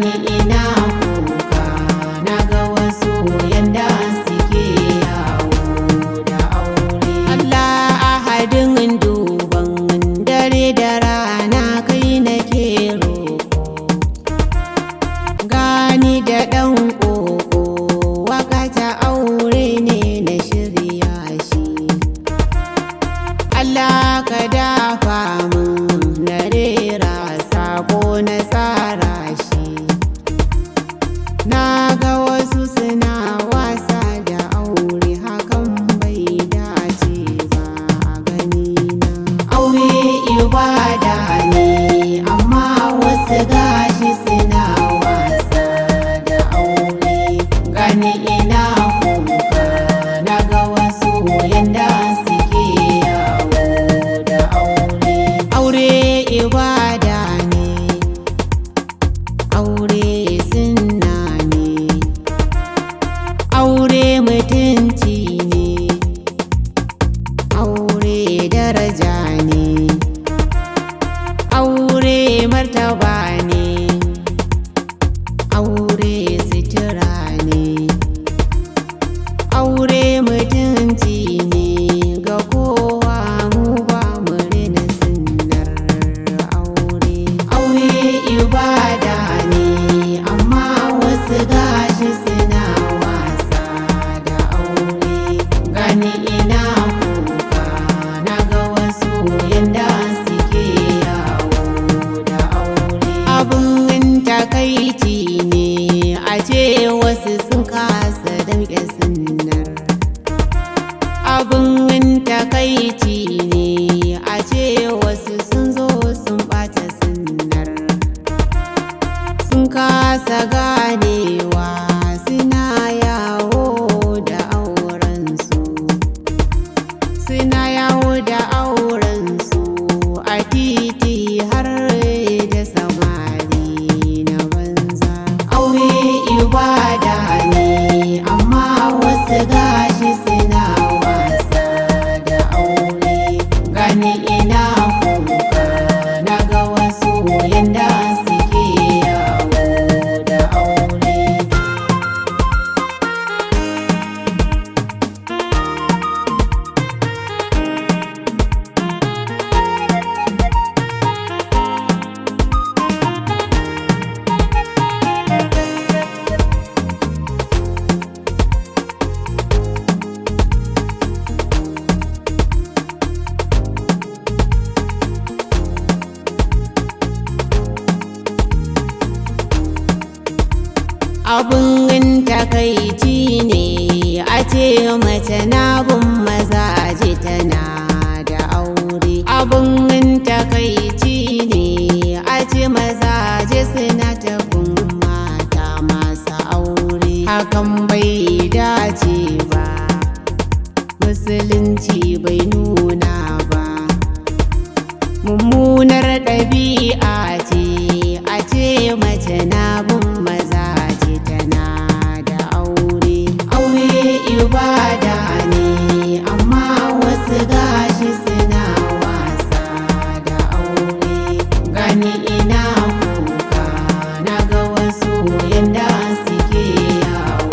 Gani ina kuka, na ga wasu yanda suke yawo da aure. Allah ahadin duban dare da rana kai nake roko. Gani da ɗan ƙoƙo, waka ta aure ne na shirya shi. Allah ka dafa mun na rera sako na tsara shi. Na ga wasu suna wasa da aure, hakan bai dace ba a ganina. Aure ibada ne, amma wasu gashi suna wasa da aure. Gani ina kuka, na ga wasu yanda suke yawo da aure. Aure ibada ne, aure sunna ne, aure mutunci ne, aure daraja ne, aure martaba ne, aure sutura ne, aure mutunci ne ga kowa. Mu ba mu rena sunnar aure. Aure ibada ne, amma wasu gashi suna wasa da aure. Gani ina kuka, na ga wasu yanda suke yawo da aure. Abun takaici ne a ce wasu sun kasa damƙe sunnar. Abun takaici ne a ce wasu sun zo sun ɓata sunnar, sun kasa ganewa, suna yawo da aurensu, suna yawo da aurensu a titi har da samari na banza. Aure ibada ne, amma wasu gashi suna wasa da aure. Gani ina kuka, na ga wasu yanda suke yawo da aure. Abun takaici ne a ce mace na bin mazaje tana da aure. Abun takaici ne a ce mazaje suna tafin mata masu aure. Hakan bai dace ba, musulunci bai nuna ba. Mummunar ɗabi'a ce a ce mace na bin mazaje tana da aure. Aure ibada ne, amma wasu gashi suna wasa da aure. Gani ina kuka, na ga wasu yanda suke yawo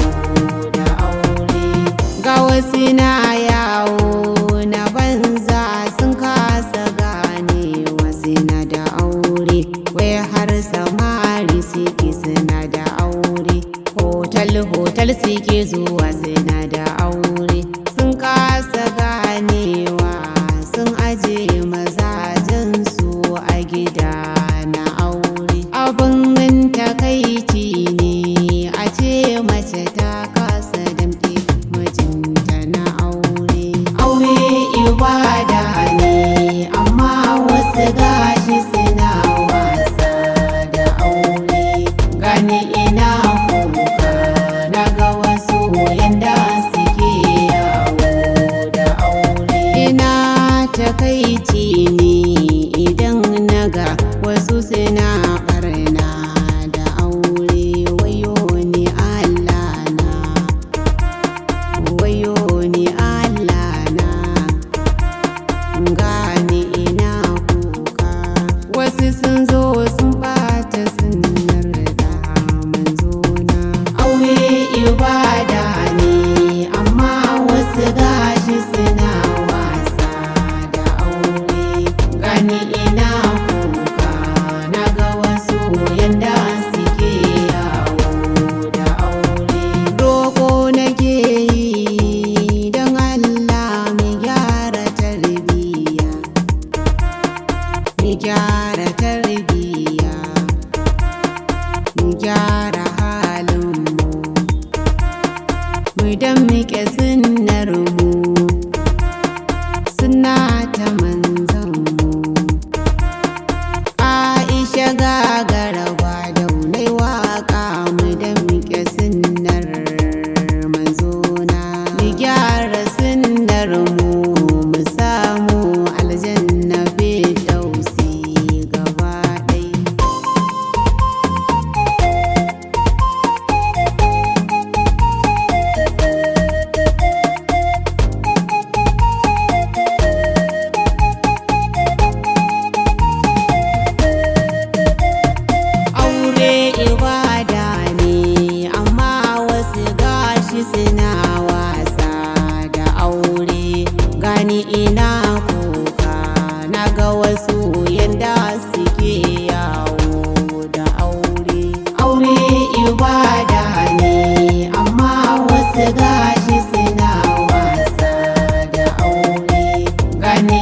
Mu gyara halinmu, mu damƙe sunnarmu, suna ta manzanmu. Aisha gagara ba daunai waƙa, mu damƙe sunnar manzona. Mu gyara sunnarmu, mu samu aljanna firdausi gaba ɗai. Aure ibada ne, amma wasu gashi suna wasa da aure. Gani ina kuka, naga wasu yanda suke yawo da aure. Aure ibada ne, amma wasu gashi suna wasa da aure. Gani